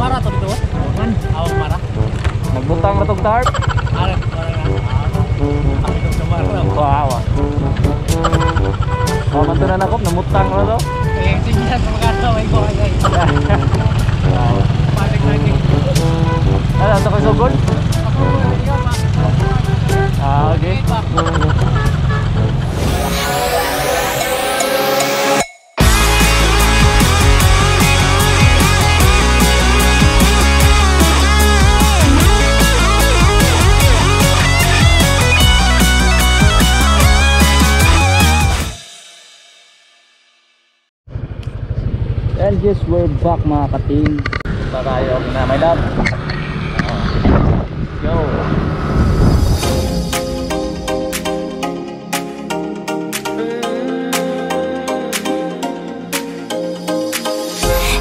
Namara to dito? Man, awang mara. Nagbutang ra tog tarp. Ara, mara nga. Ako itong namara. Wow. Oh, man to na nako, namutang ra to. Eh, sige na sa mga may ko ay. Patik lagi. Ano to kay sugod? Ako ikaw pa. Ah, okay. And yes, we're back, mga ka-team. Punta tayo na my love. Let's go.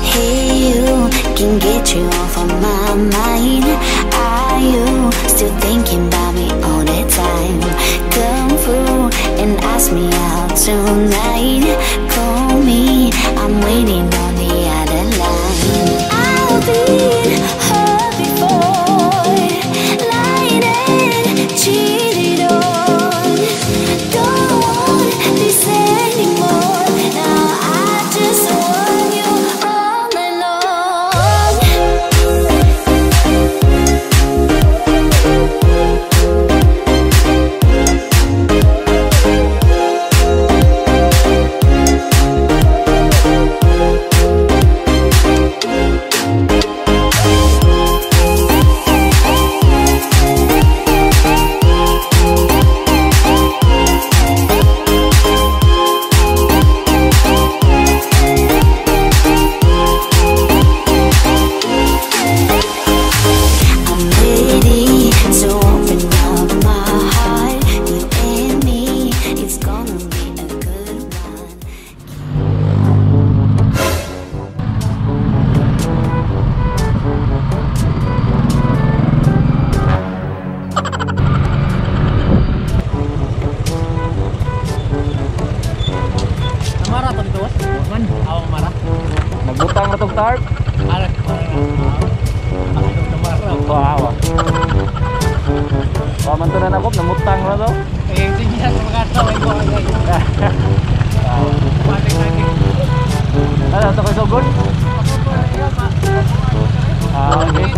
Hey, you can get you off of my mind. Are you still thinking about me all the time? Come through and ask me out tonight. Call me, I'm waiting on the other line. I've been hurt before, lied and cheated on. Don't want this anymore. Now I just want you all night long. I'm ready to open up my heart. You and me, it's gonna be a good one. Namara to dito? Man, awang mara. Nagbutang ra tog tarp. Ara, mara nga. Ako itong namara. Wow. Oh, man to na nako, namutang ra to. Eh, sige na sa mga may ko ay. Patik lagi. Ano to kay sugod? Ako ikaw pa. Ah, okay.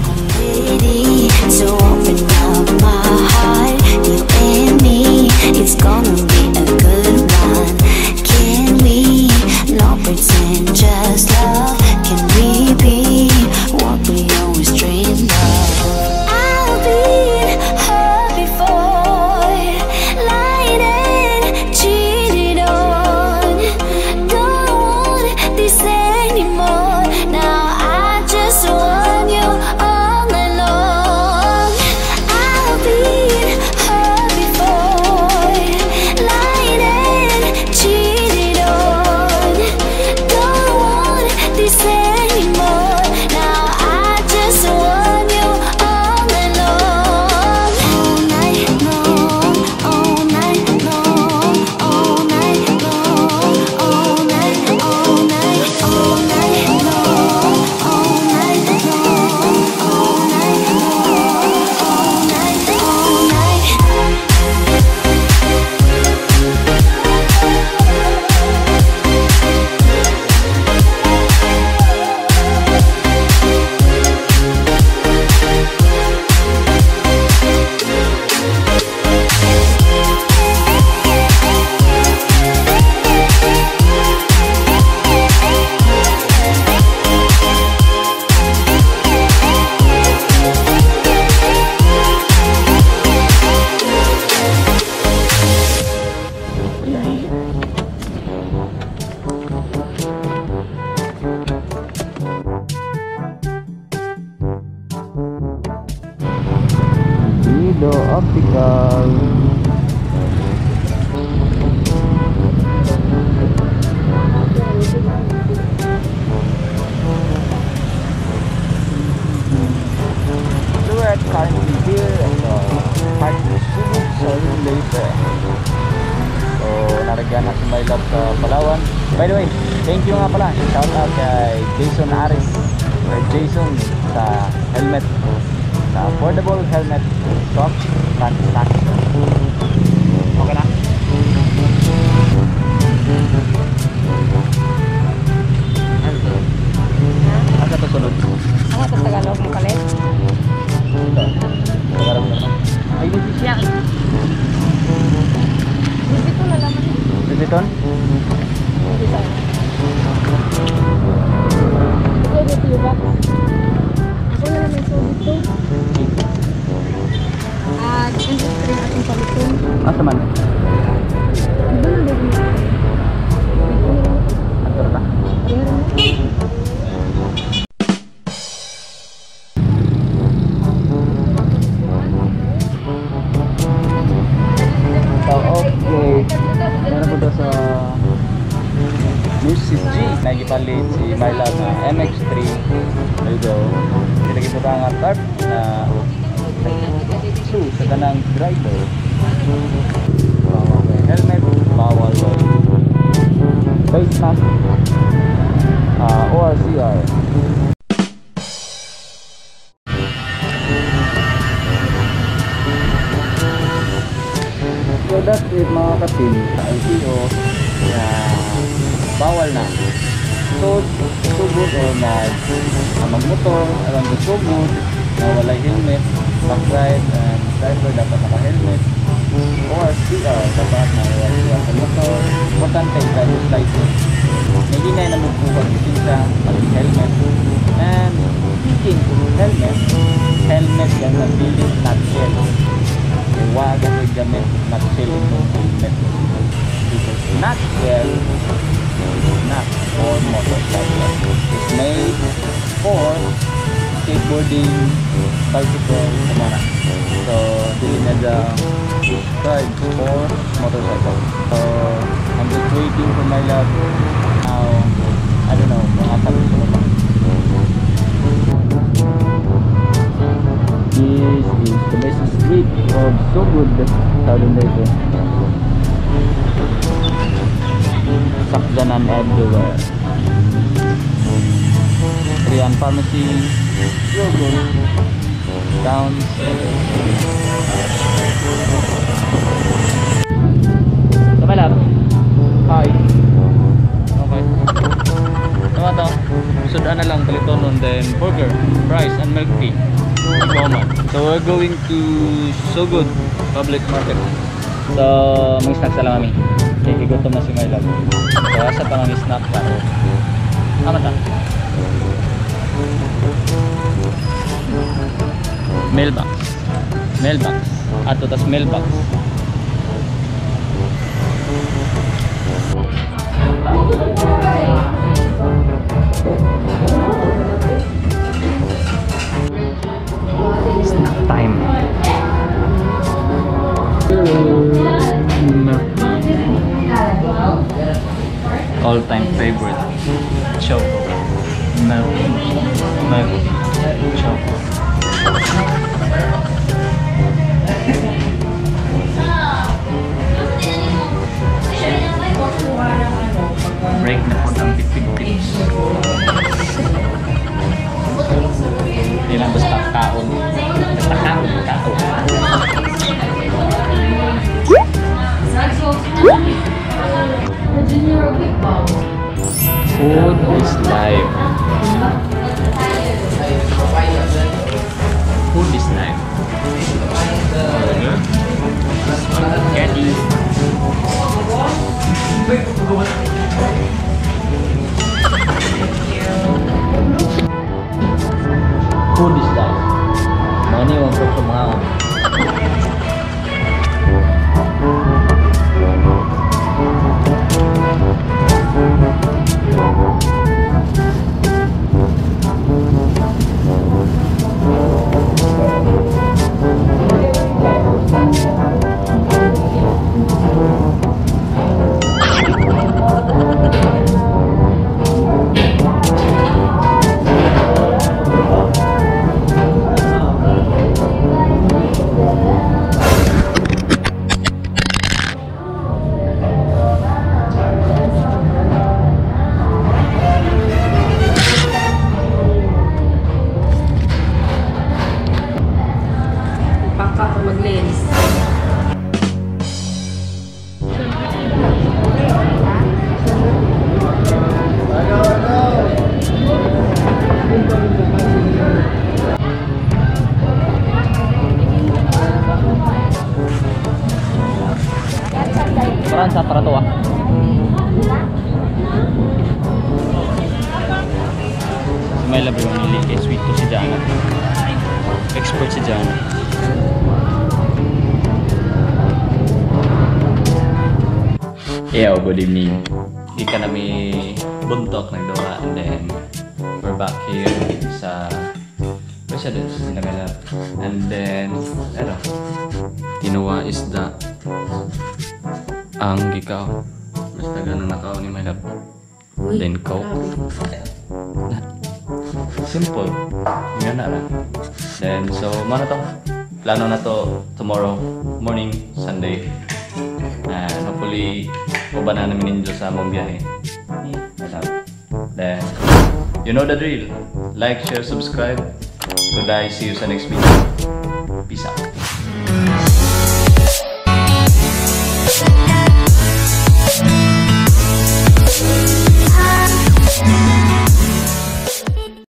I'm ready to open up my heart. You and me, it's gonna be a good one. Can we not pretend, just love? Can we be what we always dreamed of? I've been hurt before, lied and cheated on. Don't want this anymore. Now I just want you all night long. I've been hurt before, lied and cheated on. Don't want this anymore. Now I just want you all night long. All night long, all night long, all night long, all night, all night, all night long, all night long, all night long, all night, all night. Guido Optical. So we're at currently here at the Park Sugod sa Leyte. So narigyan na si my love sa Palawan. By the way, thank you nga Nga pala, shout out kay Jason Aris or Jason sa helmet, sa affordable helmet shop transaction. Okay na? Asa to sunod? Ako sa Tagalog mo palit. Ito. Tagalog naman. Ay, dito siya. Dito na laman. Dito? Dito. Ito dito yung box. Ako na naman so dito. Ah, 23 atong paliton. Asa man? Diba na dito? Ato ra ta. So, okay. Meron po to sa Mrs. G. Nagipalit si Myla na MX3. There you go. Pinagipot ang tarp na shoe sa tanang driver. Bawal may helmet, bawal may face mask, ORCR. So that's it mga katim, sa LTO na bawal na. So, sugod o magmotor around the sugod na walay helmet, back ride and driver dapat naka-helmet. ORCR dapat na ORCR sa motor. Importante driver's license. May hinay na magbuwag lisensya, mag-helmet. And speaking of helmet, helmet yan na dili not shell. Huwag ang gamit not shell itong helmet. Because not shell is not for motorcycle. It's made for skateboarding, bicycle, kumana. So, dili na siya prescribed for motorcycle. So, I'm just waiting for my love. Now, I don't know kung asa gusto mo pa. This is the best street of Sugod, Southern Leyte. Sakyanan everywhere. Rian Pharmacy, Sugod, Town Center. So my love, hi. Okay. Tama to. Sudan na lang palitonon, then burger, rice, and milk tea. Common. So we're going to Sugod Public Market. So may snacks na lang kami. Kaya gutom na si my love. So asa pa kami snack pa. Tama ta. Mailbox. Mailbox. Ato tas mailbox. Snack time. All-time favorite, choco milk, milk choco. Break na po ang tipid tips. Hindi lang basta kaon. Basta kaon, kaon. Food is life. Food is life. Burger. Spaghetti. Food is life. Money won't cook sa mga. My love mamili kay sweet to si Jana. Expert si Jana. Yeah, good evening. Di ka nami buntok nagdawa and then we're back here sa, where siya dun? Sa my love. And then, ano, tinuwa isda ang gikaw. Basta ganun nakaw ni my love. Uy, Then coke. Grabe. Simple. Nga na lang. Then, so, mana to? Plano na to tomorrow morning, Sunday. And hopefully, uban na namin ninyo sa among biyahe. My love. Then, you know the drill. Like, share, subscribe. Goodbye. See you sa next video. Peace out.